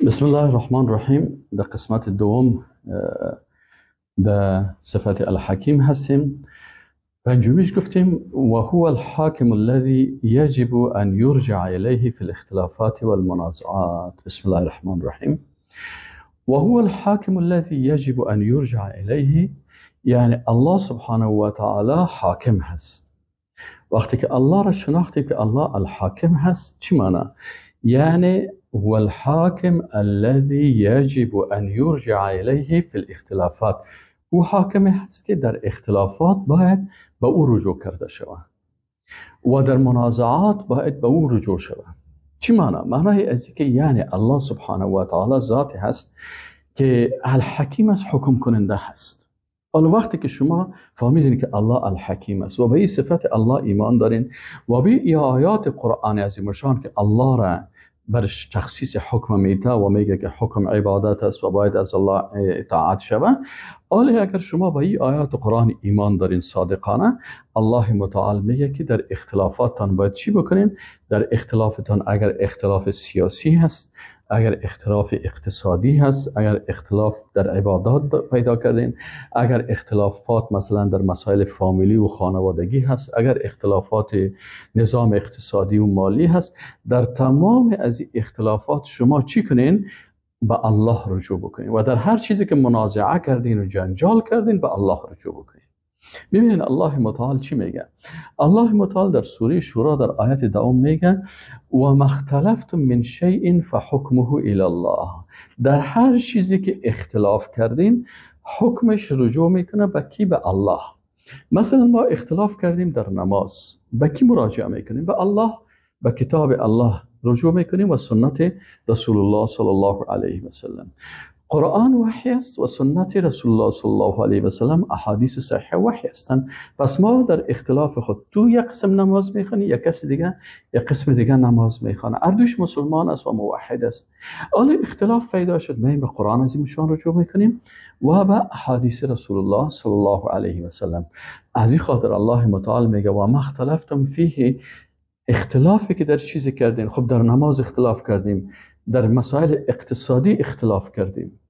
بسم الله الرحمن الرحیم. در قسمت دوم در صفت الحکیم هستیم. پنجمیش گفتیم و هو الحاکم الذي يجب ان يرجع الیه في الاختلافات والمنازعات. بسم الله الرحمن الرحیم. و هو الحاکم الذي يجب ان يرجع الیه، یعنی الله سبحانه و تعالی حاکم هست. وقتی که الله را شناختی که الله الحاکم هست، چی معنی؟ یعنی هو الحاکم الذي يجب ان يرجع الیه في الاختلافات. او حاکم هست که در اختلافات باید به او رجوع کرده شود و در منازعات باید به او رجوع شود. چی معنی؟ معنای از که یعنی الله سبحانه و تعالی ذات هست که الحکیم است، حکم کننده هست. حالا وقتی که شما فهمیدین که الله الحکیم است و به این صفت الله ایمان دارین و به این آیات قرآن عظیم الشان که الله را برش تخصیص حکم میده و میگه که حکم عبادت است و باید از الله اطاعت شود، حالا اگر شما به این آیات قرآن ایمان دارین صادقانه، الله متعال میگه که در اختلافاتتان باید چی بکنین؟ در اختلافتان اگر اختلاف سیاسی هست، اگر اختلاف اقتصادی هست، اگر اختلاف در عبادات پیدا کردین، اگر اختلافات مثلا در مسائل فامیلی و خانوادگی هست، اگر اختلافات نظام اقتصادی و مالی هست، در تمام از اختلافات شما چی کنین؟ به الله رجوع بکنین و در هر چیزی که منازعه کردین و جنجال کردین به الله رجوع بکنین. ببینین الله متعال چی میگه؟ الله متعال در سوره شورا در آیت دوم میگه و ما اختلفتم من شیء فحکمه الی الله. در هر چیزی که اختلاف کردین حکمش رجوع میکنه به کی؟ به الله. مثلا ما اختلاف کردیم در نماز، به کی مراجعه میکنیم؟ به الله، به کتاب الله رجوع میکنیم و سنت رسول الله صلی الله علیه و سلم. قرآن وحی است و سنت رسول الله صلی الله علیه و سلم احادیث صحیح وحی هستند. پس ما در اختلاف خود، تو یک قسم نماز میخوانی، یک کس دیگه یک قسم دیگه نماز میخوانه، اردوش مسلمان است و موحد است. حالا اختلاف پیدا شد، ما به قرآن عظیم شان رجوع میکنیم و به احادیث رسول الله صلی الله علیه و سلم. از این خاطر الله متعال میگه و ما اختلفتم فیه، اختلافی که در چیزی کردین، خب در نماز اختلاف کردیم، در مسائل اقتصادی اختلاف کردیم،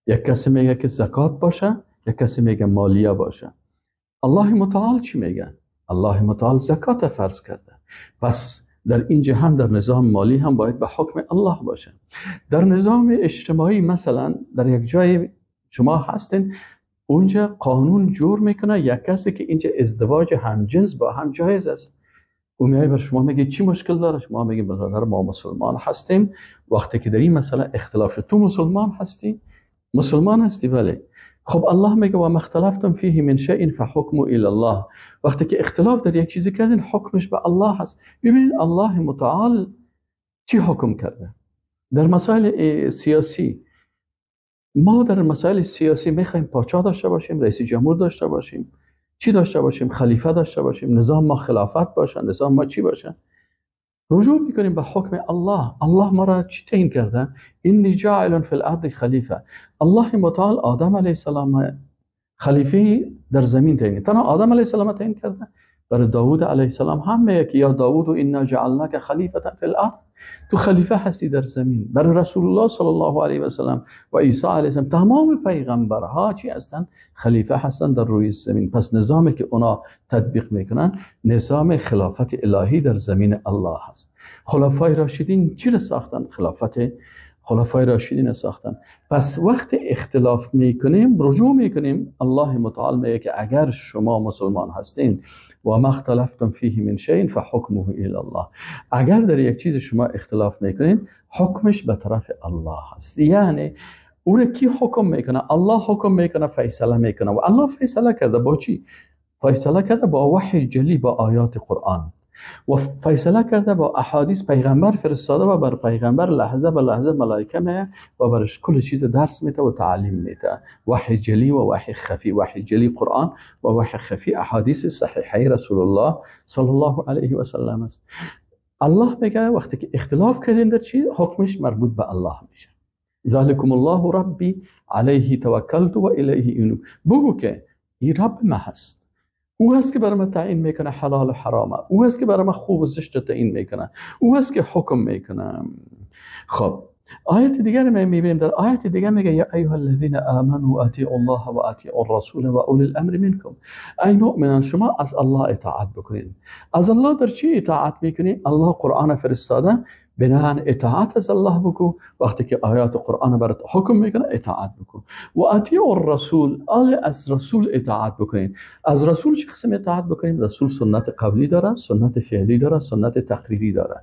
یک کسی میگه که زکات باشه، یک کسی میگه مالیه باشه. الله متعال چی میگه؟ الله متعال زکات فرض کرده. پس در اینجا هم در نظام مالی هم باید به حکم الله باشه. در نظام اجتماعی مثلا در یک جای شما هستین، اونجا قانون جور میکنه یک کسی که اینجا ازدواج همجنس با هم جایز است، او میای بر شما میگه چی مشکل داره؟ شما میگه برادر ما مسلمان هستیم. وقتی که در این مسئله اختلاف شد، تو مسلمان هستی؟ مسلمان هستی، بله. خب الله میگه و ما اختلفتم فیه من شیء فحکمه الی الله. وقتی که اختلاف در یک چیزی کردین حکمش به الله هست. ببینید الله متعال چی حکم کرده در مسائل سیاسی. ما در مسائل سیاسی میخوایم پادشاه داشته باشیم، رئیس جمهور داشته باشیم، چی داشته باشیم؟ خلیفه داشته باشیم، نظام ما خلافت باشه، نظام ما چی باشه؟ رجوع میکنیم به حکم الله. الله ما را چی تعیین کرده؟ انی جاعل فی الارض خلیفه. الله متعال آدم علیه السلام خلیفه در زمین تعیین، تنها آدم علیه السلام تعیین کرده. برای داوود علیه السلام هم میگه که یا داوود انا جعلناک خلیفه فی الارض، تو خلیفه هستی در زمین. برای رسول الله صلی الله علیه و سلم و عیسی علیه السلام، تمام پیغمبرها چی هستند؟ خلیفه هستند در روی زمین. پس نظامی که اونا تطبیق میکنن نظام خلافت الهی در زمین الله هست. خلفای راشدین چی را ساختن؟ خلافت خلفای راشدین ساختن. پس وقت اختلاف میکنیم رجوع میکنیم، الله متعال میگه که اگر شما مسلمان هستین و ما اختلفتم فیه من شیء فحکمه الی الله، اگر در یک چیز شما اختلاف میکنین حکمش به طرف الله هست. یعنی او را کی حکم میکنه؟ الله حکم میکنه، فیصله میکنه. و الله فیصله کرده با چی؟ فیصله کرده با وحی جلی، با آیات قرآن، و فیصله کرده با احادیث پیغمبر فرستاده و بر پیغمبر لحظه به لحظه ملائکه میه و برش کل چیز درس میده و تعلیم میده. وحی جلی و وحی خفی، وحی جلی قرآن و وحی خفی احادیث صحیحه رسول الله صلی الله علیه و سلم است. الله میگه وقتی که اختلاف کردین در چی، حکمش مربوط به الله میشه. ذالکم الله ربی علیه توکلت و الیه انیب. بگو که این رب ما هست، او هست که برای من تعیین میکنه حلال و حرامه، او هست که برای من خوب و زشت تعیین میکنه، او هست که حکم میکنه. خب آیت دیگر می میبینیم، در آیت دیگر میگه یا ایها الذین آمنوا اطیعوا الله و اطیعوا الرسول و اولی الامر منکم. ای مؤمنان شما از الله اطاعت بکنین. از الله در چی اطاعت میکنین؟ الله قرآن فرستاده، بناهن اطاعت از الله بکو. وقتی که آیات قرآن برات حکم میکنه اطاعت بکو. و اطیعوا الرسول، آل از رسول اطاعت بکنین. از رسول چه قسم اطاعت بکنیم؟ رسول سنت قولی داره، سنت فعلی داره، سنت تقریری داره.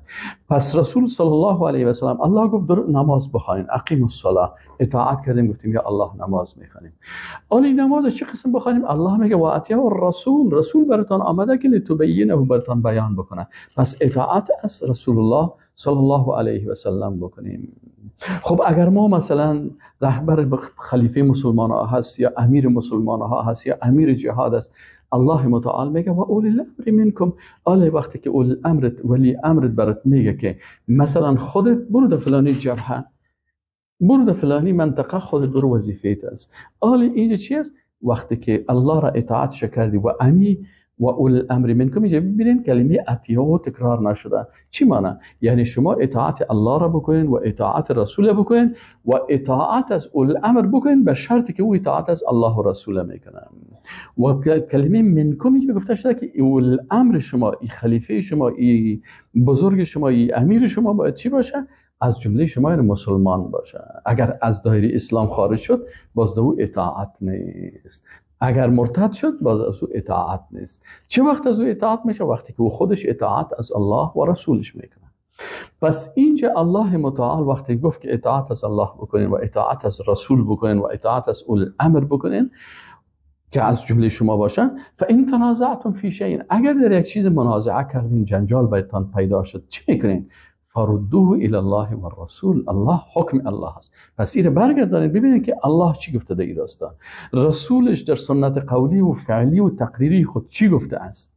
پس رسول صلی الله علیه و سلم الله گفت در نماز بخوانین، اقیم الصلاه، اطاعت کردیم، گفتیم یا الله نماز میخوانیم. آلی نماز چه قسم بخوانیم؟ الله میگه و اطیعوا الرسول، رسول براتون آمده که لتبینه، براتون بیان بکنه. پس اطاعت از رسول الله صلی الله علیه و سلم بکنیم. خب اگر ما مثلا رهبر خلیفه مسلمان ها هست یا امیر مسلمان ها هست یا امیر جهاد است، الله متعال میگه و اولی الامر منکم. آله وقتی که اولی الامر، ولی امرت برات میگه که مثلا خودت برو در فلانی جبهه، برو در فلانی منطقه، خودت برو وظیفه‌ات است. آله اینجا چی است؟ وقتی که الله را اطاعت کردی و امی و اول الامر منکم، اینجا ببینین کلمه اطیعوا تکرار نشده. چی معنی؟ یعنی شما اطاعت الله را بکنین و اطاعت رسول بکنین و اطاعت از اول الامر بکنین، به شرطی که او اطاعت از الله و رسول میکنه. و کلمه منکم اینجا گفته شده که اول الامر شما، ای خلیفه شما، ای بزرگ شما، ای امیر شما باید چی باشه؟ از جمله شما مسلمان باشه. اگر از دایره اسلام خارج شد باز او اطاعت نیست. اگر مرتد شد باز از او اطاعت نیست. چه وقت از او اطاعت میشه؟ وقتی که او خودش اطاعت از الله و رسولش میکنه. پس اینجا الله متعال وقتی گفت که اطاعت از الله بکنین و اطاعت از رسول بکنین و اطاعت از اول الامر بکنین که از جمله شما باشن، فان تنازعتم فی شیء، اگر در یک چیز منازعه کردین، جنجال براتون پیدا شد، چه میکنین؟ فردوه الی الله و الرسول. الله حکم الله است. پس ایره برگردانید ببینید که الله چی گفته در این داستان، رسولش در سنت قولی و فعلی و تقریری خود چی گفته است.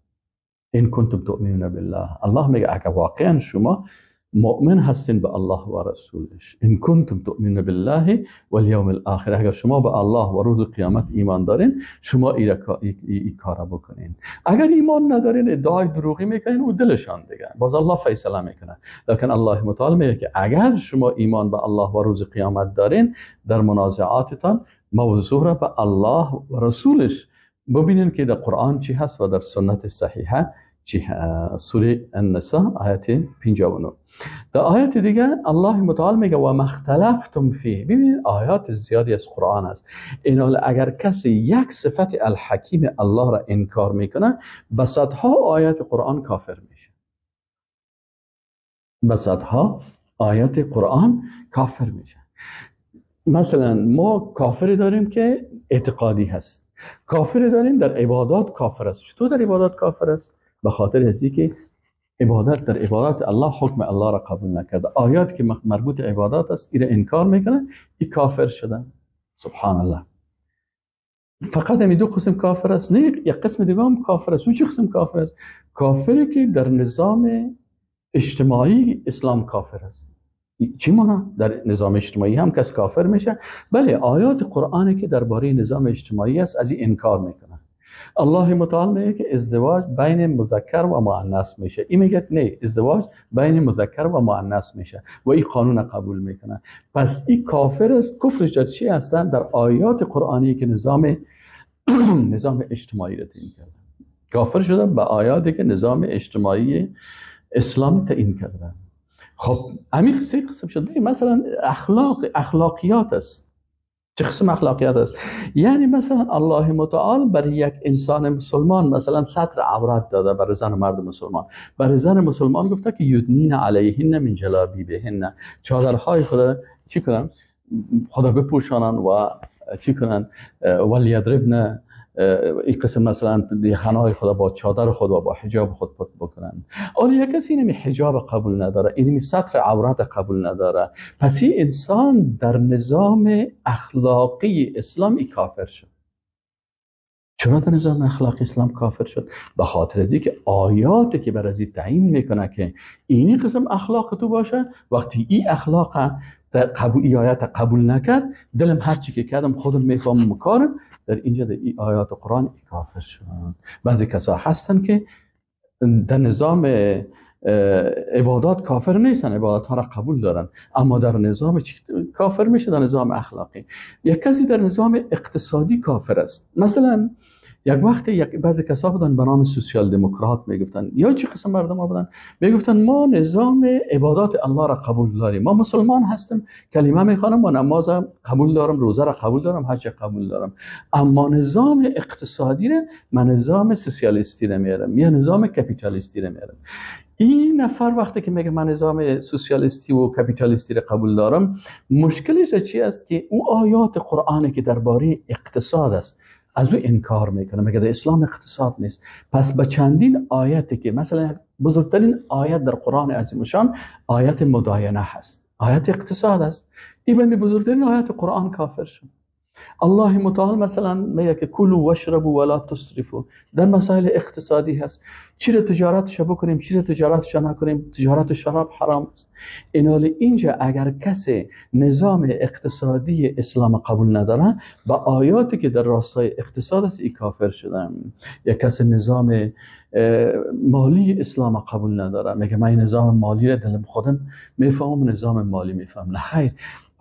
ان کنتم تؤمنون بالله، الله میگه اگر واقعا شما مؤمن هستین به الله و رسولش، ان کنتم تؤمنون بالله والیوم الاخر، اگر شما به الله و روز قیامت ایمان دارین شما این کارا بکنین. اگر ایمان ندارین ادعای دروغی میکنین و دلشان دیگه باز الله فیصله میکنه. لکن الله متعال میگه که اگر شما ایمان به الله و روز قیامت دارین در منازعاتتان موضوع را به الله و رسولش ببینین که در قرآن چی هست و در سنت صحیحه چی. سوره النساء آیت 59. در آیت دیگه الله متعال میگه و ما اختلفتم فیه. ببینید آیات زیادی از قرآن است. این حال اگر کسی یک صفت الحکیم الله را انکار میکنه به صدها آیات قرآن کافر میشه. به صدها آیات قرآن کافر میشه. مثلا ما کافر داریم که اعتقادی هست، کافر داریم در عبادات کافر است. چطور در عبادات کافر است؟ به خاطر از اینکه عبادت در عبادت الله حکم الله را قبول نکرده. آیات که مربوط عبادات است ایره انکار میکنه، این کافر شدن. سبحان الله. فقط همین دو قسم کافر است؟ نه، یک قسم دیگه هم کافر است. او چه قسم کافر است؟ کافری که در نظام اجتماعی اسلام کافر است. چی معنی؟ در نظام اجتماعی هم کس کافر میشه؟ بله، آیات قرآنی که درباره نظام اجتماعی است از این انکار میکنه. الله متعال میگه که ازدواج بین مذکر و مؤنث میشه. این میگه نه، ازدواج بین مذکر و مؤنث میشه و این قانون قبول میکنه. پس این کافر است. کفرش در چی هستن؟ در آیات قرآنی که نظام اجتماعی را تعیین کرده. کافر شده به آیاتی که نظام اجتماعی اسلام تعیین کرده. خب عمیق سه قسم شده. مثلا اخلاقیات است. چه قسم اخلاقیات است؟ یعنی مثلا الله متعال برای یک انسان مسلمان مثلا ستر عورت داده برای زن و مرد مسلمان. برای زن مسلمان گفته که یدنین علیهن من جلابیبهن، چادرهای خدا چی کنن؟ خدا بپوشانن و چی کنن؟ ولیضربن، این قسم مثلا خانه‌های خدا با چادر خود و با حجاب خود پت بکنن. آیا کسی اینمی حجاب قبول نداره، اینمی ستر عورت قبول نداره، پس این انسان در نظام اخلاقی اسلام کافر شد. چرا در نظام اخلاقی اسلام کافر شد؟ به خاطر از اینکه آیاتی که بر از این تعیین میکنه که اینی قسم اخلاق تو باشه، وقتی این اخلاق قبول آیات قبول نکرد، دلم هر چی که کردم خودم میفهمم کارم، در اینجا در این آیات قرآن کافر شدن. بعضی کسا هستن که در نظام عبادات کافر نیستن، عبادات ها را قبول دارن، اما در نظام کافر میشه، در نظام اخلاقی. یک کسی در نظام اقتصادی کافر است. مثلا یک وقت بعضی کسا بودن به نام سوسیال دموکرات میگفتن، یا چه قسم مردم ها بودن میگفتن ما نظام عبادات الله را قبول داریم، ما مسلمان هستیم، کلمه میخوانم و نماز قبول دارم، روزه را قبول دارم، حج قبول دارم، اما نظام اقتصادی را من نظام سوسیالیستی را میارم یا نظام کپیتالیستی را میارم. این نفر وقتی که میگه من نظام سوسیالیستی و کپیتالیستی را قبول دارم، مشکلش چی است؟ که او آیات قرآنی که درباره اقتصاد است از او انکار میکنه، میگه در اسلام اقتصاد نیست. پس به چندین آیتی که مثلا بزرگترین آیت در قرآن عظیم الشان آیت مداینه هست، آیت اقتصاد است، این به بزرگترین آیت قرآن کافر شد. الله متعال مثلا میگه که کلوا واشربوا ولا تسرفوا، در مسائل اقتصادی هست، چی را تجارتش بکنیم، چی را تجارتش نکنیم، تجارت شراب حرام است. اینال اینجا اگر کسی نظام اقتصادی اسلام قبول نداره، با آیاتی که در راستای اقتصاد است ای کافر شدن. یا کسی نظام مالی اسلام قبول نداره، میگه من نظام مالی را دلم خودم میفهمم، نظام مالی میفهم. نه خیر،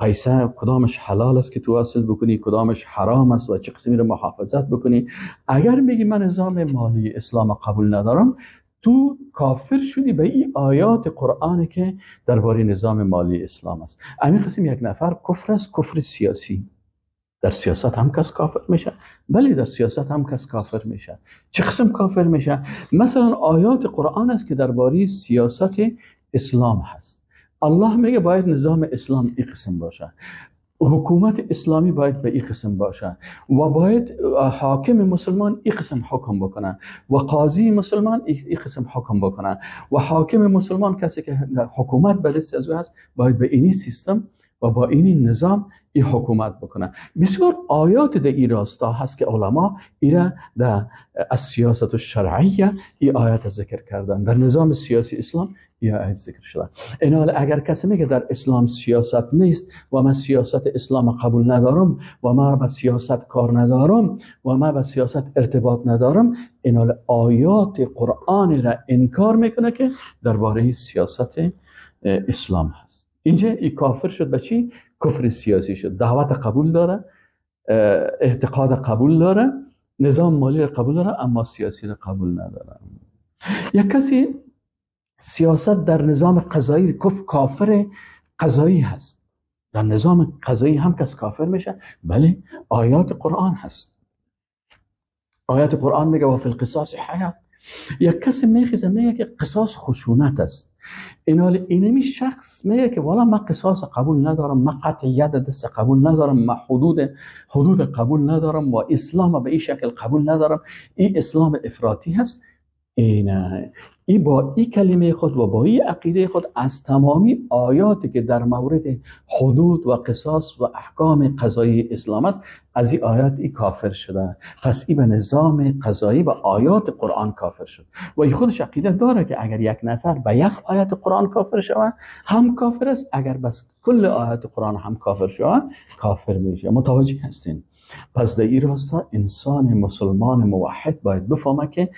پیسه کدامش حلال است که تو حاصل بکنی، کدامش حرام است و چه قسمی رو محافظت بکنی. اگر میگی من نظام مالی اسلام قبول ندارم، تو کافر شدی به این آیات قرآن که درباره نظام مالی اسلام است. همین قسم یک نفر کفر است، کفر سیاسی. در سیاست هم کس کافر میشه، بله در سیاست هم کس کافر میشه. چه قسم کافر میشه؟ مثلا آیات قرآن است که درباره سیاست اسلام هست. الله میگه باید نظام اسلام این قسم باشه، حکومت اسلامی باید به این قسم باشه و باید حاکم مسلمان این قسم حکم بکنه و قاضی مسلمان این قسم حکم بکنه و حاکم مسلمان کسی که حکومت به دست از او هست باید به اینی سیستم و با اینی نظام این حکومت بکنه. بسیار آیات در این راستا هست که علما ایره در السیاست الشرعیه این آیات ذکر کردن. در نظام سیاسی اسلام این آیات ذکر شده. این حال اگر کسی میگه در اسلام سیاست نیست و من سیاست اسلام قبول ندارم و من به سیاست کار ندارم و من به سیاست ارتباط ندارم، این حال آیات قرآن را انکار میکنه که درباره سیاست اسلام هست. اینجا ای کافر شد به چی؟ کفر سیاسی شد. دعوت قبول داره، اعتقاد قبول داره، نظام مالی را قبول داره، اما سیاسی را قبول نداره. یک کسی سیاست در نظام قضایی کافر قضایی هست. در نظام قضایی هم کس کافر میشه؟ بله، آیات قرآن هست. آیات قرآن میگه و فی القصاص حیات. یک کسی میخیزه میگه که قصاص خشونت است. اینال اینمی شخص میگه که والا من قصاص قبول ندارم، من قطع ید دست قبول ندارم، من حدود قبول ندارم و اسلام به این شکل قبول ندارم، این اسلام افراطی هست. اینه ای با این کلمه خود و با این عقیده خود از تمامی آیاتی که در مورد حدود و قصاص و احکام قضایی اسلام است، از این آیات ای کافر شده. پس ای به نظام قضایی و آیات قرآن کافر شد و ای خودش عقیده داره که اگر یک نفر به یک آیت قرآن کافر شود هم کافر است، اگر بس کل آیات قرآن هم کافر شود کافر میشه. متوجه هستین؟ پس در این راستا انسان مسلمان موحد باید بفهمه که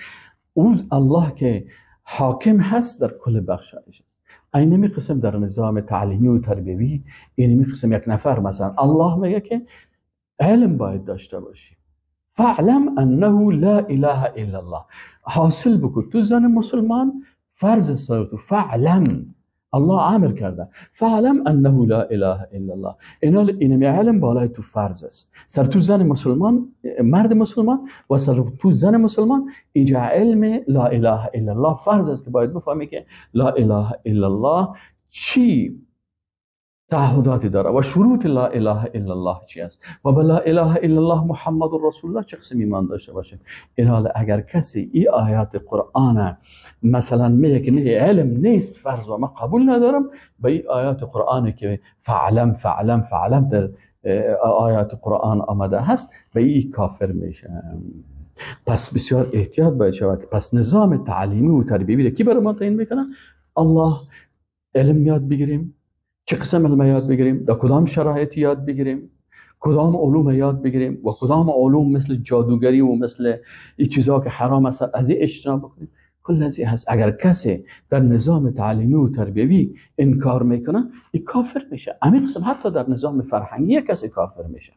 او الله که حاکم هست در کل بخشایش است. اینمی قسم در نظام تعلیمی و تربیوی، اینمی قسم یک نفر مثلا الله میگه که علم باید داشته باشی، فعلم انه لا اله الا الله، حاصل بکن تو زن مسلمان فرض سر تو، فعلم الله امر کرده، فعلم انه لا اله الا الله، اینمی علم بالای تو فرض است، سر تو زن مسلمان، مرد مسلمان و سر تو زن مسلمان اینجا علم لا اله الا الله فرض است که باید بفهمی که لا اله الا الله چی تعهداتی داره و شروط لا اله الا الله چی است و به لا اله الا الله محمد رسول الله چه قسم ایمان داشته باشه. این حال اگر کسی ای آیات قرآن مثلا میگه که نه علم نیست فرض و ما قبول ندارم، به ای آیات قرآن که فعلم فعلم فعلم در آیات قرآن آمده هست به ای کافر میشه. پس بسیار احتیاط باید شود. پس نظام تعلیمی و تربیوی کی برای ما تعیین میکنه؟ الله. علم یاد بگیریم، چه قسم علم یاد بگیریم، در کدام شرایط یاد بگیریم، کدام علوم یاد بگیریم و کدام علوم مثل جادوگری و مثل این چیزا که حرام است از این اجتناب بکنیم، کل از هست. اگر کسی در نظام تعلیمی و تربیوی انکار میکنه این کافر میشه. همین قسم حتی در نظام فرهنگی کسی کافر میشه.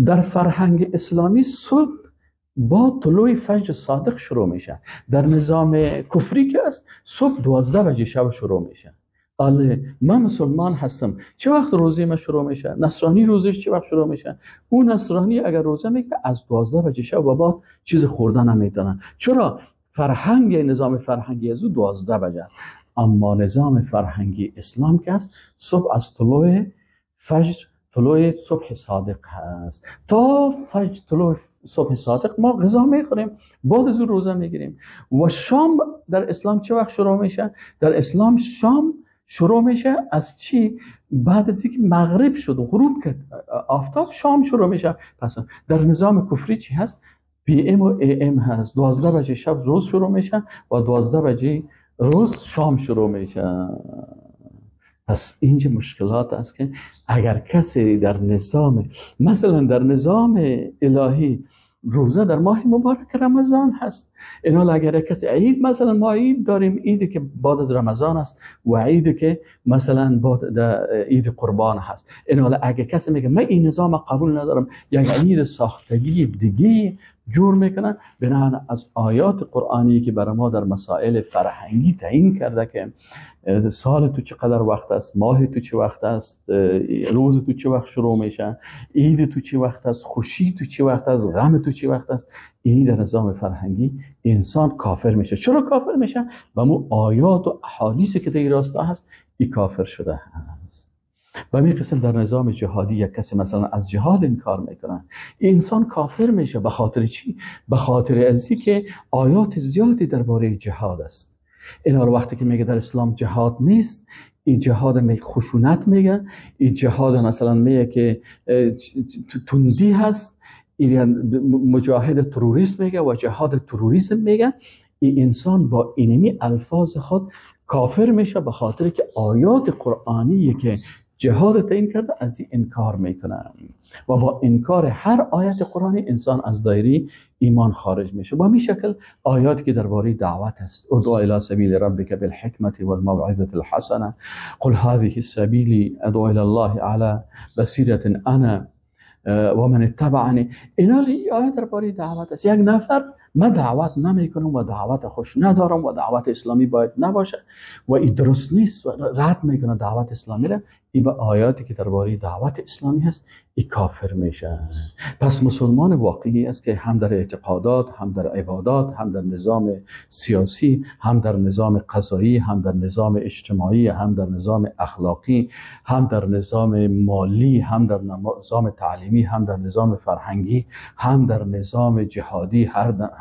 در فرهنگ اسلامی صبح با طلوع فجر صادق شروع میشه. در نظام کفری که است صبح 12 بجه شب شروع میشه. آله من مسلمان هستم، چه وقت روزه ما شروع میشه؟ نصرانی روزش چه وقت شروع میشه؟ اون نصرانی اگر روزه میگه از 12 بجه شب و بعد چیز خوردن نمیتونه. چرا؟ فرهنگ نظام فرهنگی از او 12 بجه است. اما نظام فرهنگی اسلام که است صبح از طلوع فجر، طلوع صبح صادق هست. تا فجر طلوع صبح صادق ما غذا میخوریم، بعد از اون روزه میگیریم. و شام در اسلام چه وقت شروع میشه؟ در اسلام شام شروع میشه از چی؟ بعد از اینکه مغرب شد و غروب کرد آفتاب، شام شروع میشه. پس در نظام کفری چی هست؟ PM و AM هست. 12 بجه شب روز شروع میشه و 12 بجه روز شام شروع میشه. پس اینجا مشکلات است که اگر کسی در نظام، مثلا در نظام الهی روزه در ماه مبارک رمضان هست، اینا اگر کسی عید، مثلا ما عید داریم، عیدی که بعد از رمضان است و عیدی که مثلا بعد عید قربان هست، اینا اگر کسی میگه من این نظام قبول ندارم، یک عید ساختگی دیگه جور میکنن، بنابراین از آیات قرآنی که برای ما در مسائل فرهنگی تعیین کرده که سال تو چقدر وقت است، ماه تو چه وقت است، روز تو چه وقت شروع میشه، عید تو چه وقت است، خوشی تو چه وقت است، غم تو چه وقت است، این در نظام فرهنگی انسان کافر میشه. چرا کافر میشه؟ و مو آیات و احادیثی که در راستا هست ای کافر شده هست. و می قسم در نظام جهادی یک کسی مثلا از جهاد انکار میکنه، انسان کافر میشه. به خاطر چی؟ به خاطر از که آیات زیادی درباره جهاد است. اینا رو وقتی که میگه در اسلام جهاد نیست، این جهاد می خشونت میگه، این جهاد مثلا میگه که تندی هست، این مجاهد تروریسم میگه و جهاد تروریسم میگه، این انسان با اینمی الفاظ خود کافر میشه، به خاطر که آیات قرآنی که جهاد تعیین کرده از این انکار میکنن و با انکار هر آیت قرآنی انسان از دایره ایمان خارج میشه. با می شکل آیاتی که درباره دعوت است، ادعو الی سبیل ربک بالحکمت والموعظه الحسنه قل هذه السبیل ادعو الی الله علی بصیره انا و من اتبعنی، اینا آیات درباره دعوت است. یک نفر من دعوت نمیکنم و دعوت خوش ندارم و دعوت اسلامی باید نباشه و این درست نیست و رد میکنه دعوت اسلامی را، این به آیاتی که درباره دعوت اسلامی هست ای کافر میشه. پس مسلمان واقعی است که هم در اعتقادات، هم در عبادات، هم در نظام سیاسی، هم در نظام قضایی، هم در نظام اجتماعی، هم در نظام اخلاقی، هم در نظام مالی، هم در نظام تعلیمی، هم در نظام فرهنگی، هم در نظام جهادی،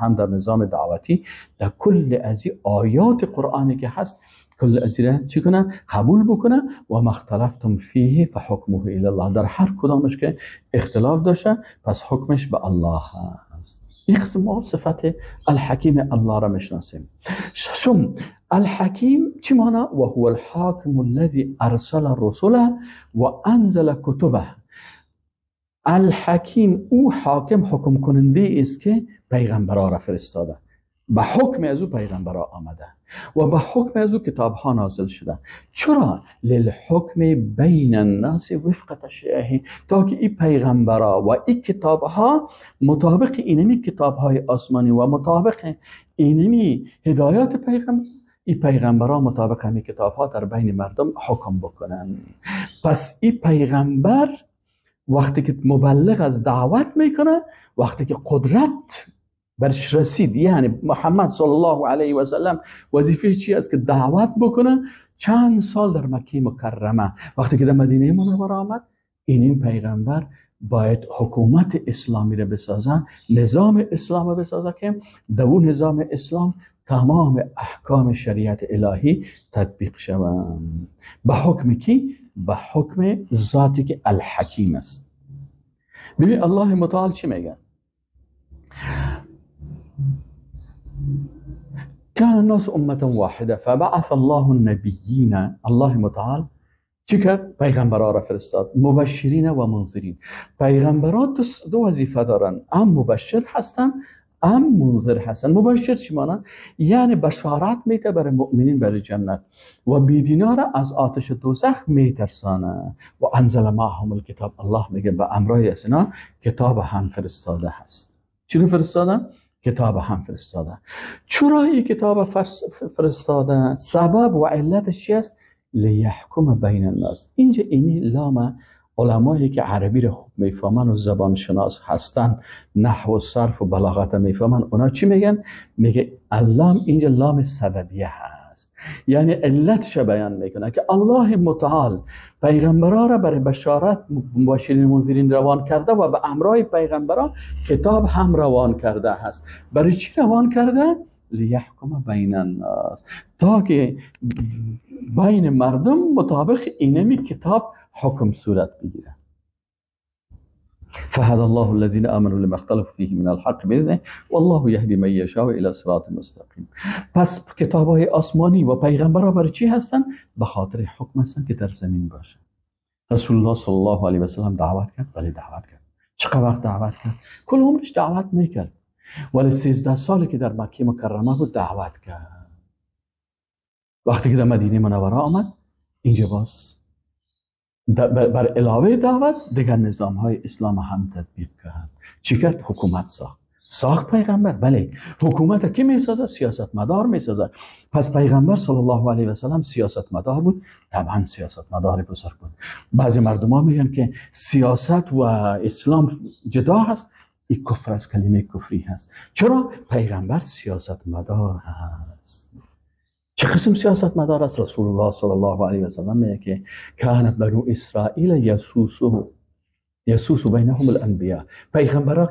هم در نظام دعوتی، در کل از آیات قرآنی که هست کل از این چی کنه؟ قبول بکنه. و ما اختلفتم فیه فحکمه الی الله، در هر کدامش که اختلاف داشته پس حکمش به الله هست. این قسم ما صفت الحکیم الله را میشناسیم. ششم، الحکیم چی معنی؟ و هو الحاکم الذی ارسل الرسل و انزل کتبه. الحکیم او حاکم، حکم کننده است که پیغمبرا را فرستاده، به حکم از او پیغمبرا آمده و به حکم از او کتاب ها نازل شده. چرا؟ للحکم بین الناس وفق تشریعه، تا که این پیغمبرا و این کتاب ها مطابق اینمی کتاب های آسمانی و مطابق اینمی هدایات پیغمبر، این پیغمبرا مطابق همین کتاب ها در بین مردم حکم بکنن. پس این پیغمبر وقتی که مبلغ از دعوت میکنه، وقتی که قدرت برش رسید، یعنی محمد صلی الله علیه و سلم وظیفه چی است؟ که دعوت بکنه. چند سال در مکه مکرمه، وقتی که در مدینه منوره آمد، این پیغمبر باید حکومت اسلامی را بسازه، نظام اسلام را بسازه که در اون نظام اسلام تمام احکام شریعت الهی تطبیق شوند. به حکم کی؟ به حکم ذاتی که الحکیم است. ببین الله متعال چی میگه؟ كان الناس أمة واحدة فبعث الله النبيين. الله متعال چی کرد؟ پیغمبرا را فرستاد، مبشرین و منذرین. پیغمبرا دو وظیفه دارن، هم مبشر هستن هم منذر هستن. مبشر چی معنی؟ یعنی بشارت میده برای مؤمنین برای جنت و بیدینا را از آتش دوزخ میترسانه. و انزل معهم الکتاب، الله میگه به امرای از اینا کتاب هم فرستاده هست. چی رو فرستاده؟ کتاب هم فرستاده. چرا این کتاب فرستاده؟ سبب و علتش چی است؟ لیحکم بین الناس. اینجا اینی لام علمایی که عربی رو خوب میفهمن و زبان شناس هستن، نحو و صرف و بلاغت میفهمن، اونا چی میگن؟ میگه اللام اینجا لام سببیه هست، یعنی علتش بیان میکنه که الله متعال پیغمبرا را برای بشارت مبشرین منذرین روان کرده و به امرای پیغمبرا کتاب هم روان کرده هست. برای چی روان کرده؟ لیحکم بین الناس، تا که بین مردم مطابق اینمی کتاب حکم صورت بگیره. فهد الله الذين آمنوا لما اختلفوا فيه من الحق باذنه والله يهدي من يشاء الى صراط مستقیم. پس کتاب‌های آسمانی و پیغمبرها برای چی هستن؟ به خاطر حکم هستن که در زمین باشه. رسول الله صلی الله علیه و سلم دعوت کرد، بله دعوت کرد. چقدر وقت دعوت کرد؟ کل عمرش دعوت میکرد، ولی 13 سالی که در مکه مکرمه بود دعوت کرد. وقتی که در مدینه منوره آمد، اینجا باز بر علاوه دعوت دیگر نظام های اسلام هم تطبیق کرد. چی کرد؟ حکومت ساخت. ساخت پیغمبر، بله. حکومت کی میسازه؟ سیاست مدار میسازه. پس پیغمبر صلی الله علیه و سلم سیاست مدار بود، طبعا سیاست مدار بزرگ بود. بعضی مردم ها میگن که سیاست و اسلام جدا هست. این کفر است، کلمه کفری هست. چرا؟ پیغمبر سیاست مدار هست. چه قسم سیاست مدار است؟ رسول الله صلی الله علیه و سلم میگه که کان بنو اسرائیل یسوس بینهم الانبیاء. پیغمبرا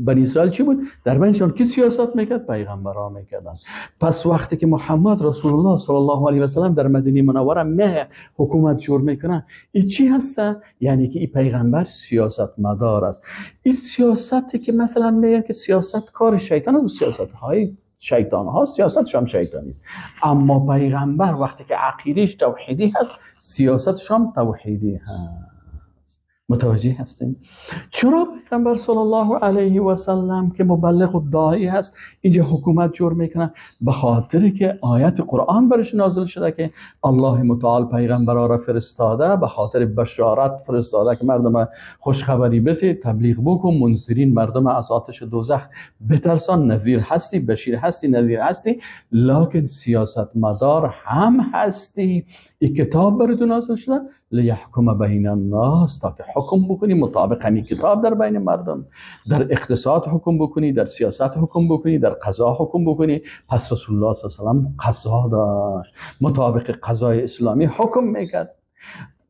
بنی اسرائیل چی بود؟ در بینشان کی سیاست میکرد؟ پیغمبرا میکردن. پس وقتی که محمد رسول الله صلی الله علیه و سلم در مدینه منوره مه حکومت جور میکنه، این چی هسته؟ یعنی که این پیغمبر سیاست مدار است. این سیاستی که مثلا میگن که سیاست کار شیطان است، سیاست های شیطان ها سیاست هم شیطانی است. اما پیغمبر وقتی که عقیدهش توحیدی هست، سیاستش هم توحیدی هست. متوجه هستیم؟ چرا پیغمبر صلی الله علیه و سلم که مبلغ و داعی هست اینجا حکومت جور میکنه؟ به خاطر که آیت قرآن برش نازل شده که الله متعال پیغمبرا را فرستاده، به خاطر بشارت فرستاده که مردم خوشخبری بده، تبلیغ بکن، منذرین مردم از آتش دوزخ بترسان، نذیر هستی، بشیر هستی، نذیر هستی، لکن سیاست مدار هم هستی. این کتاب براتون نازل شده لیحکم بین الناس، تا که حکم بکنی مطابق همین کتاب در بین مردم، در اقتصاد حکم بکنی، در سیاست حکم بکنی، در قضا حکم بکنی. پس رسول الله صلی الله علیه و سلم قضا داشت، مطابق قضای اسلامی حکم میکرد.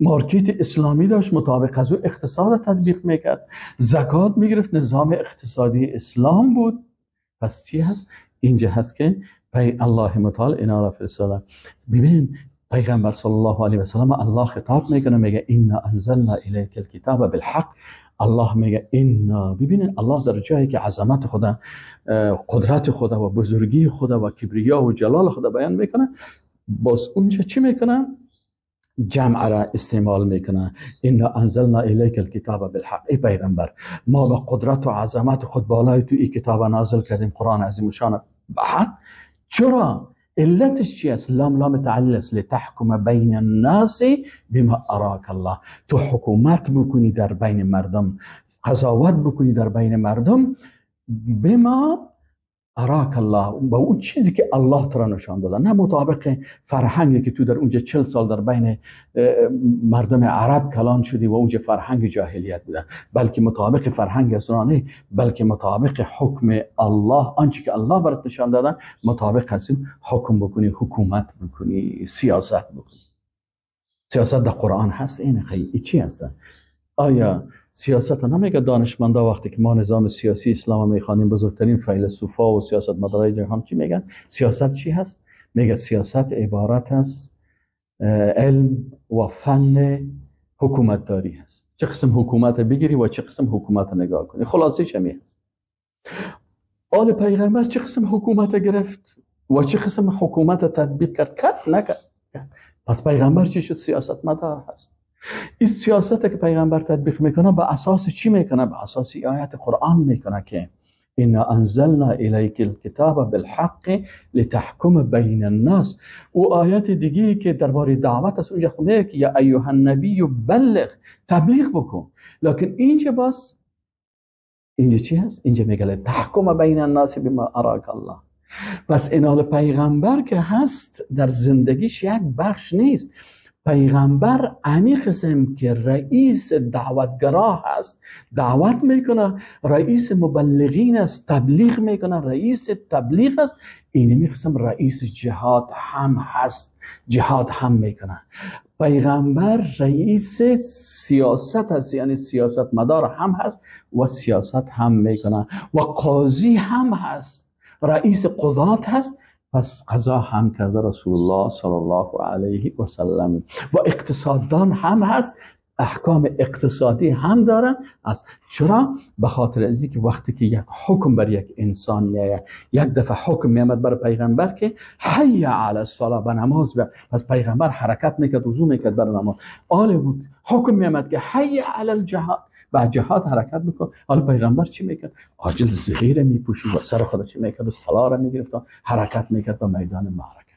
مارکت اسلامی داشت، مطابق از او اقتصاد تطبیق میکرد، زکات میگرفت، نظام اقتصادی اسلام بود. پس چی هست؟ اینجا هست که پی الله متعال اینا را فرستاده. ببین پیغمبر صلی الله علیه و سلم الله خطاب میکنه، میگه انا انزلنا الیک الکتاب بالحق. الله میگه انا، ببینید الله در جایی که عظمت خدا، قدرت خدا و بزرگی خدا و کبریا و جلال خدا بیان میکنه، باز اونجا چی میکنه؟ جمع را استعمال میکنه. انا انزلنا الیک الکتاب بالحق. ای پیغمبر، ما با قدرت و عظمت خود بالای تو این کتاب نازل کردیم، قرآن عظیم الشان بحق. چرا؟ علتش چی است؟ لام لام تعلیل است. لتحکم بین الناس بما اراک الله. تو حکومت بکنی در بین مردم، قضاوت بکنی در بین مردم، بما اراک الله، با اون چیزی که الله تو را نشان داده، نه مطابق فرهنگی که تو در اونجا 40 سال در بین مردم عرب کلان شدی و اونجا فرهنگ جاهلیت بوده، بلکه مطابق فرهنگ اسلامی، بلکه مطابق حکم الله، آنچه که الله برات نشان داده مطابق هستیم حکم بکنی، حکومت بکنی، سیاست بکنی. سیاست در قرآن هست. این خیلی چی هست؟ آیا سیاست نمیگه دانشمندا وقتی که ما نظام سیاسی اسلام میخوانیم، بزرگترین فیلسوفا و سیاستمدارای جهان چی میگن؟ سیاست چی هست؟ میگه سیاست عبارت از علم و فن حکومتداری هست. چه قسم حکومت بگیری و چه قسم حکومت نگاه کنی، خلاصه چمی هست. آل پیغمبر چه قسم حکومت گرفت و چه قسم حکومت تطبیق کرد؟ کرد نکرد. پس پیغمبر چی شد؟ سیاستمدار هست. این سیاست که پیغمبر تطبیق میکنه به اساس چی میکنه؟ به اساس آیت قرآن میکنه که انا انزلنا الیک الکتاب بالحق لتحکم بین الناس. او آیت دیگه که درباره دعوت است اونجا خونده که یا ایها النبی بلغ، تبلیغ بکن. لکن اینجا باز اینجا چی هست؟ اینجا میگه تحکم بین الناس بما اراک الله. پس اینال پیغمبر که هست در زندگیش یک بخش نیست. پیغمبر امی قسم که رئیس دعوتگرا هست، دعوت میکنه، رئیس مبلغین است، تبلیغ میکنه، رئیس تبلیغ است، اینمی قسم رئیس جهاد هم هست، جهاد هم میکنه. پیغمبر رئیس سیاست هست، یعنی سیاست مدار هم هست و سیاست هم میکنه و قاضی هم هست، رئیس قضات هست. پس قضا هم کرده رسول الله صلی الله علیه و سلم. و اقتصاددان هم هست، احکام اقتصادی هم داره. از چرا؟ به خاطر از اینکه وقتی که یک حکم بر یک انسان میآید، یک دفعه حکم میآمد بر پیغمبر که حی علی الصلاه، به نماز بیا، پس پیغمبر حرکت میکرد، وضو میکرد بر نماز. آل بود حکم میآمد که حی علی الجهاد، به جهاد حرکت بکن. حالا پیغمبر چی میکرد؟ عاجل زغیر میپوشید و سر خود چی میکرد و سلاح را میگرفت و حرکت میکرد به میدان معرکه.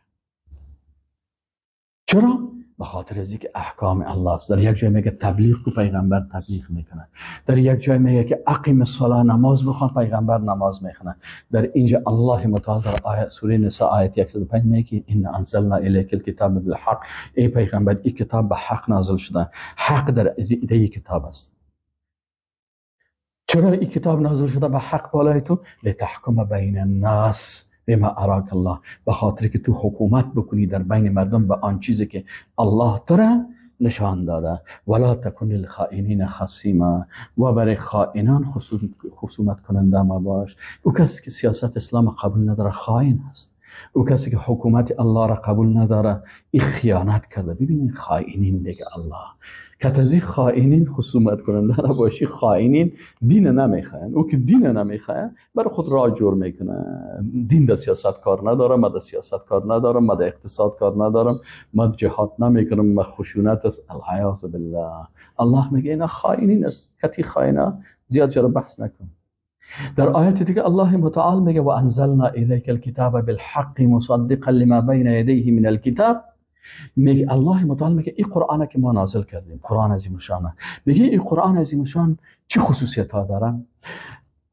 چرا؟ به خاطر از اینکه احکام الله است. در یک جای میگه تبلیغ کو، پیغمبر تبلیغ میکنه. در یک جای میگه که اقیم الصلاه، نماز بخوان، پیغمبر نماز میخونه. در اینجا الله متعال در آیه سوره نساء آیه 105 میگه که ان انزلنا الیک الکتاب بالحق، ای پیغمبر این کتاب به حق نازل شده، حق در این کتاب است. چرا این کتاب نازل شده به حق بالای تو؟ لتحکم بین الناس بما اراک الله، به خاطر که تو حکومت بکنی در بین مردم به آن چیزی که الله تو را نشان داده. ولا تکن للخائنین خصیما، و برای خائنان خصومت کننده ما باش. او کسی که سیاست اسلام قبول نداره خائن هست. او کسی که حکومت الله را قبول نداره این خیانت کرده. ببینید خائنین دیگه الله کتازی خائنین خصومت کننده نباشی. خائنین دین نمیخواین. او که دین نمیخواه برای خود راه جور میکنه. دین در سیاست کار ندارم، من در سیاست کار ندارم، من در اقتصاد کار ندارم، من جهاد نمیکنم، من خشونت است. العیاذ بالله. الله میگه اینا خائنین است. کتی خائنا زیاد جرا بحث نکن. در آیت دیگه الله متعال میگه و انزلنا الیک الکتاب بالحق مصدقا لما بین یدیه من الکتاب. میگه الله متعال میگه این قرآن که ما نازل کردیم، قرآن عظیم شانه. میگه این قرآن عظیم شان چه خصوصیت ها داره؟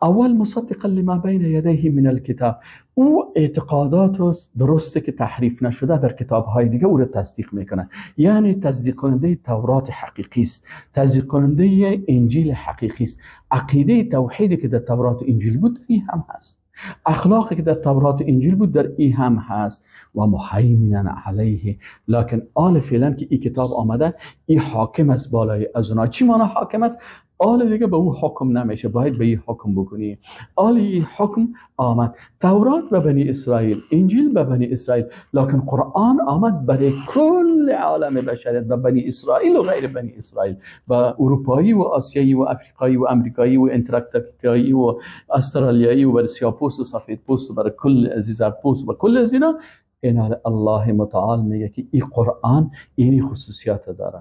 اول مصدقا لما بین یدیه من الکتاب، او اعتقادات درسته که تحریف نشده در کتاب های دیگه او رو تصدیق میکنه. یعنی تصدیق کننده تورات حقیقی است، تصدیق کننده انجیل حقیقی است. عقیده توحیدی که در تورات و انجیل بود این هم هست، اخلاقی که در تورات و انجیل بود در این هم هست. و مهیمنا علیه، لکن آل فعلا که این کتاب آمده این حاکم است بالای از اونها. چی معنی حاکم است؟ آل دیگه به او حکم نمیشه، باید به این حکم بکنی. آل این حکم آمد، تورات به بنی اسرائیل، انجیل به بنی اسرائیل، لکن قرآن آمد برای کل عالم بشریت، به بنی اسرائیل و غیر بنی اسرائیل، به اروپایی و آسیایی و افریقایی و امریکایی و انتارکتیکایی و استرالیایی و برای سیاه‌پوست و سفیدپوست و برای کل عزیزپوست و کل از اینا. این الله متعال میگه که این قرآن اینی خصوصیات داره،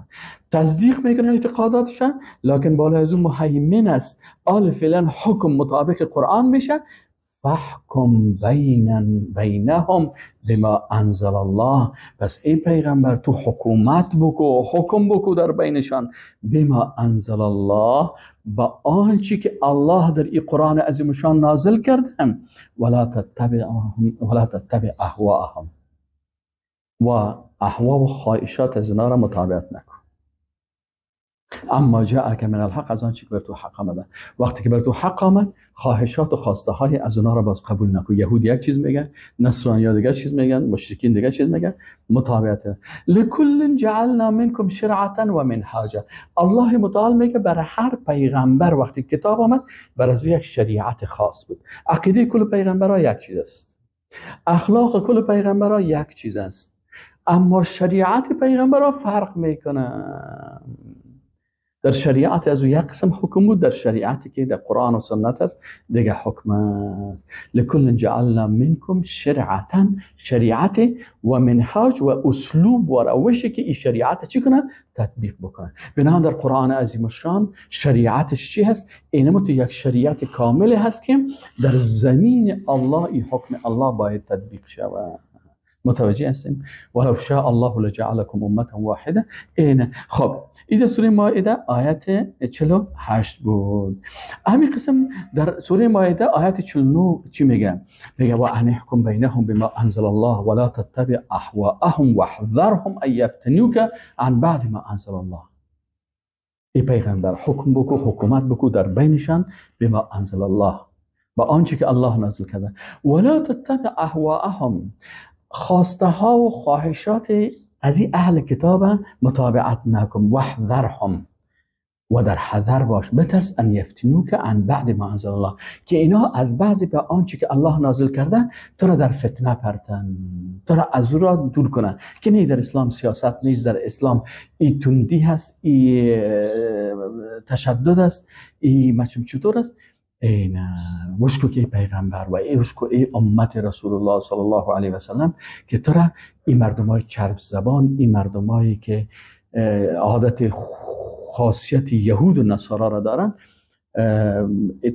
تصدیق میکنه اعتقاداتش، لکن بالا از اون مهیمن است. آل فعلا حکم مطابق قرآن میشه. فحکم بینهم بما انزل الله، پس ای پیغمبر تو حکومت بکو، حکم بکو در بینشان، بما انزل الله، با آنچه که الله در این قرآن عظیم شان نازل کرده. ولا تتبع اهواهم، و اهوا و خواهشات از اینا را متابعت نکن. اما جاءک من الحق، از آنچه که بر تو حق آمده. وقتی که بر تو حق آمد، خواهشات و خواسته های از اونها را باز قبول نکن. یهود یک چیز میگن، نصرانی دیگه چیز میگن، مشرکین دیگه چیز میگن، متابعت. لکل جعلنا منکم شرعة و منهاجا. الله متعال میگه بر هر پیغمبر وقتی کتاب آمد بر از یک شریعت خاص بود. عقیده کل پیغمبرها یک چیز است، اخلاق کل پیغمبرها یک چیز است، اما شریعت پیغمبرها فرق میکنه. در شریعت از او یک قسم حکم بود، در شریعتی که در قرآن و سنت است دیگه حکم است. لکل جعلنا منکم شرعتا، شریعت و منهاج و اسلوب و روشی که این شریعت چی کنه؟ تطبیق بکنه. بنابراین در قرآن عظیم الشان شریعتش چی هست؟ اینمو تو یک شریعت کامل هست که در زمین الله این حکم الله باید تطبیق شود. متوجه هستیم؟ ولو شاء الله لجعلكم امه واحده. این خب این سوره مائده آیت 48 بود. همین قسم در سوره مائده آیت 49 چی میگه؟ میگه و ان احکم بینهم بما انزل الله ولا تتبع اهواءهم واحذرهم ان یفتنوک عن بعض ما انزل الله. ای پیغمبر حکم بکو، حکومت بکو در بینشان بما انزل الله، با آنچه که الله نازل کرده. ولا تتبع اهواءهم، خواسته ها و خواهشات از این اهل کتاب متابعت نکن. واحذرهم، و در حذر باش، بترس ان یفتنوک عن بعد ما انزل الله، که اینا از بعضی به آنچه که الله نازل کرده تو را در فتنه پرتن، تو را از او را دور کنن. که نه در اسلام سیاست نیست، در اسلام ای تندی هست، ای تشدد است، ای مچم چطور است. این وشکو که پیغمبر و ای وشکو ای امت رسول الله صلی الله علیه و سلم که تو را این مردم های چرب زبان، این مردم هایی که عادت خاصیت یهود و نصارا را دارن،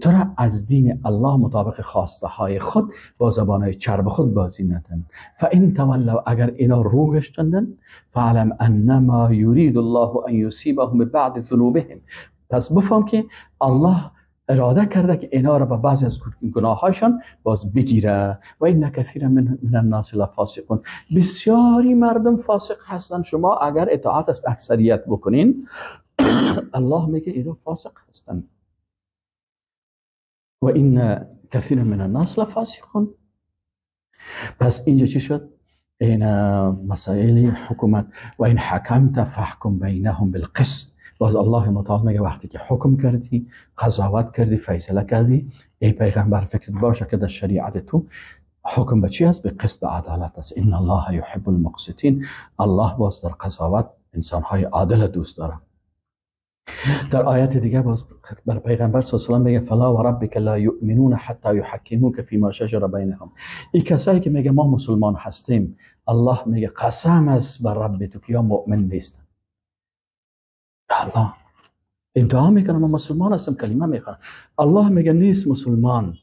تو را از دین الله مطابق خواسته های خود با زبان های چرب خود بازی ندن. فان تولوا، اگر اینا رو گشتندن، فعلم انما یرید الله ان یصیبهم ببعض ذنوبهم، پس بفهم که الله اراده کرده که اینا را به بعضی از گناهایشان باز بگیره. و این کثیر من الناس لفاسقون، بسیاری مردم فاسق هستن. شما اگر اطاعت از اکثریت بکنین، الله میگه اینا فاسق هستن. و این کثیر من الناس لفاسقون. پس اینجا چی شد؟ این مسائل حکومت. و این حکمت فحکم بینهم بالقسط، باز الله متعال میگه وقتی که حکم کردی، قضاوت کردی، فیصله کردی، ای پیغمبر فکرت باشه که در شریعت تو حکم به چی است؟ به قسط، به عدالت است. ان الله یحب المقسطین، الله باز در قضاوت انسانهای عادل دوست داره. در آیت دیگه باز بر پیغمبر صلی الله علیه و سلم میگه فلا و ربک لا یؤمنون حتی یحکموک فیما شجر بینهم. این کسایی که میگه ما مسلمان هستیم، الله میگه قسم است بر رب تو که یا مؤمن نیستن. الله ادعا میکنه من مسلمان هستم، کلمه میخوانم، الله میگه نیست مسلمان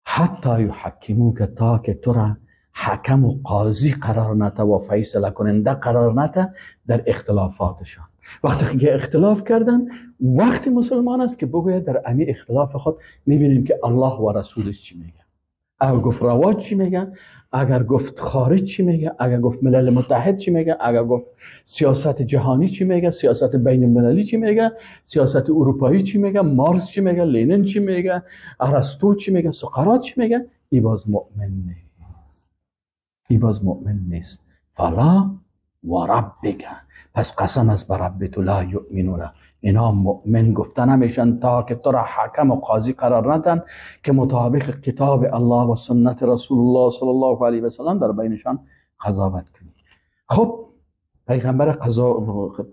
حتی یحکموک، تا که تو را حکم و قاضی قرار نده و فیصله کننده قرار نده در اختلافاتشان. وقتی که اختلاف کردن، وقتی مسلمان است که بگوید در امی اختلاف خود میبینیم که الله و رسولش چی میگه، اگر گفت رواج چی میگه، اگر گفت خارج چی میگه، اگر گفت ملل متحد چی میگه، اگر گفت سیاست جهانی چی میگه، سیاست بین المللی چی میگه، سیاست اروپایی چی میگه، مارکس چی میگه، لنین چی میگه، ارسطو چی میگه، سقراط چی میگه، ای باز مؤمن نیست، ای باز مؤمن نیست. فلا و ربک، پس قسم از بر رب تو، لا یؤمنون، اینا مؤمن گفته نمیشن تا که تو را حکم و قاضی قرار ندن که مطابق کتاب الله و سنت رسول الله صلی الله علیه و سلم در بینشان قضاوت کنی. خب پیغمبر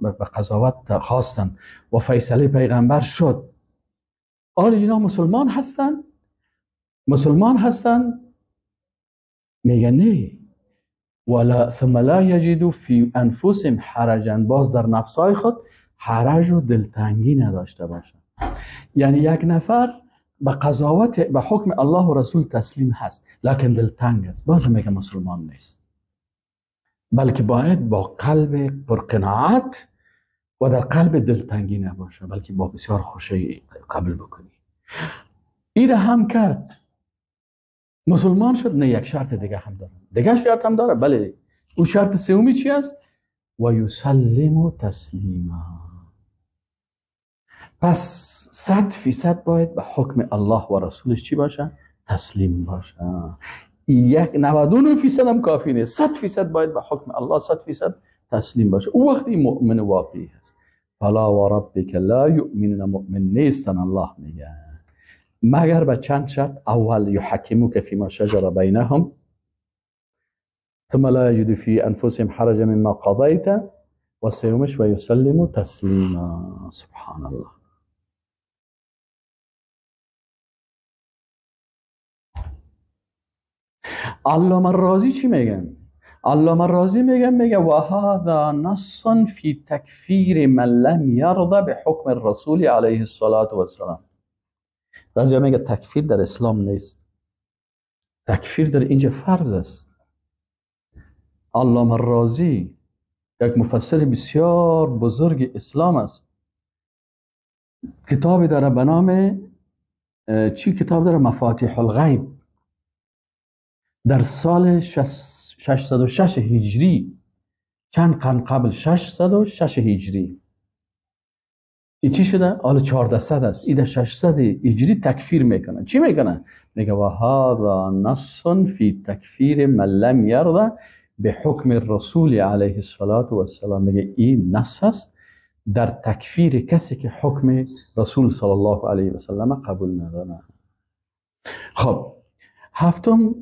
به قضاوت خواستن و فیصله پیغمبر شد. آیا اینا مسلمان هستن؟ مسلمان هستن؟ میگه نه. ولا ثم لا یجدوا فی انفسهم حرجا، باز در نفسای خود حرج و دلتنگی نداشته باشند. یعنی یک نفر به قضاوت به حکم الله و رسول تسلیم هست، لکن دلتنگ است، باز میگه مسلمان نیست، بلکه باید با قلب پرقناعت و در قلب دلتنگی نباشه، بلکه با بسیار خوشی قبول بکنی. این هم کرد، مسلمان شد. نه، یک شرط دیگه هم داره، دیگه شرط هم داره. بله، اون شرط سومی چی است؟ و یسلم تسلیما. پس 100% باید به حکم الله و رسولش چی باشه؟ تسلیم باشه. یک 99% هم کافی نیست، 100% باید به حکم الله 100% تسلیم باشه. او وقتی مؤمن واقعی هست. فلا و ربک لا یؤمنون، مؤمن نیستن الله میگه، مگر به چند شرط. اول یحکموک فیما شجر بینهم ثم لا یجدوا فی انفسهم حرجا مما قضیت و سومش و یسلم تسلیما. سبحان الله. علامه رازی چی میگن؟ علامه رازی میگن، میگه و هذا نص فی تکفیر من لم یرضى بحکم الرسول علیه الصلاة والسلام. بعضی میگه تکفیر در اسلام نیست، تکفیر در اینجا فرض است. علامه رازی یک مفسر بسیار بزرگ اسلام است، کتابی داره به نام چی کتاب داره؟ مفاتیح الغیب. در سال 606 هجری، چند قرن قبل، 606 هجری، این چی شده؟ حالا 1400 است. این در 600 هجری تکفیر میکنه. چی میکنه؟ میگه و هذا نص فی تکفیر من لم یرضى به حکم الرسول علیه الصلاة والسلام. میگه این نص است در تکفیر کسی که حکم رسول صلی الله علیه و سلم قبول نداره. خب هفتم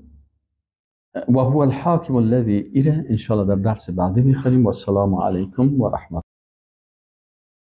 و هو الحاکم الذي، ایره انشاءالله در درس بعدی میخوانیم. و السلام علیکم و رحمت